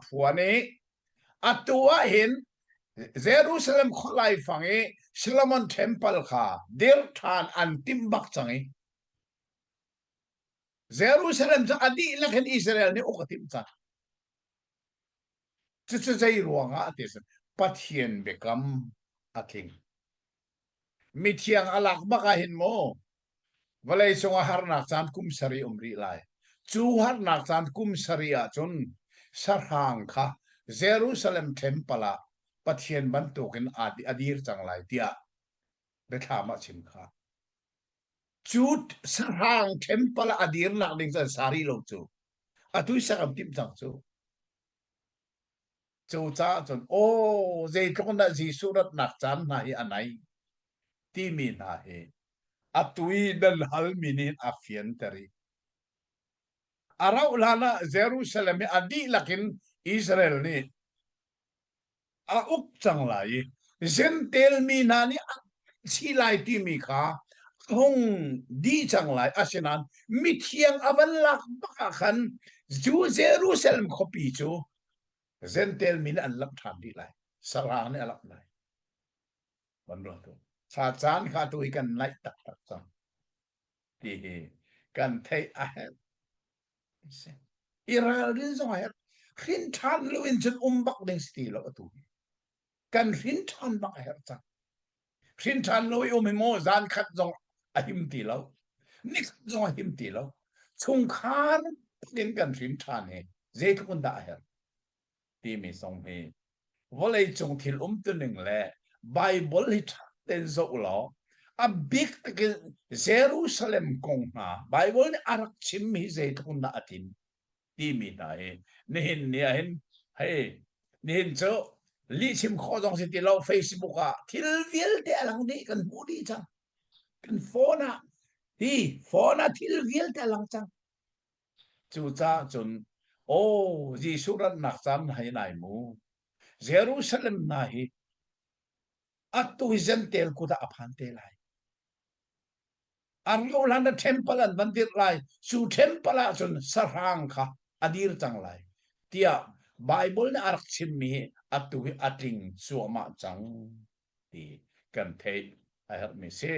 phuan i atu ah hin Jerusalem khualai fang i Solomon Temple kha dir ṭhan an timh bak cang i Jerusalem cu a dihlak in Israel nih uk a timh cang. Cucu zei ruangah ti si Pathian biakam a tling. Mithiang a lak bak ah hin maw vawlei cungah harnak caan kum sarih um rih lai. Cu harnak caan kum sarih ahcun sahrang kha Jerusalem temple ah Pathian bantukin a dir cang lai tiah biathlam ah chim kha. Cu sahrang temple ah a dirnak ding cu an sa rih lo cu. Atu i sak an timh cang cu. Cucaah cun aw zeitluk in dah Jesuh ratnak caan hna hi a nai timi hna hi atu i nan halmi nih a fianter i a rauh hlan ah Jerusalem hi a dihlak in Israel nih a uk cang lai i Jentail mi hna nih an si lai timi kha a hung dih cang lai. Asinain mithiang a van lak bak ah khan cu Jerusalem khuapi cu Jentail mi nih an lamh ṭhan dih lai. Sarang nih a lamh lai. Van ruat u. Kha caan kha tu hi kan naih taktak cang ti hi kan theih a herh. I ralrin zong a herh. Hrin ṭhan lo in cun um bak ding si ti lo atu hi. Kan hrin ṭhan bak a herh cang. Hrin ṭhan lo i um hi maw zan khat zong a him ti lo. Nikhat zong a him ti lo. Chungkhar in kan hrin ṭhan hi zeitluk in dah a herh timi zong hi vawleicung thil umtuning le Bible hi ṭha tein zoh law a bik takin Jerusalem kong hna Bible nih a rak chimmi hi zeitluk in dah a tlin timi hna hi nihin ni ah hin hei nihin cu lihchim khawh zong si ti lo Facebook ah thil vialte a lang dih kan hmuh dih cang kan phone ah hi phone ah thil vialte a lang cang cucaah cun aw Jesuh ratnak caan hei nai mu Jerusalem hna hi atu hi Jentail kut ah a phan te lai An hlan ah temple an van dirh lai. Cu temple ah cun sahrang kha a dir cang lai tiah Bible nih a rak chimmi hi atu hi a tling cuahmah cang ti kan theih a herhmi si.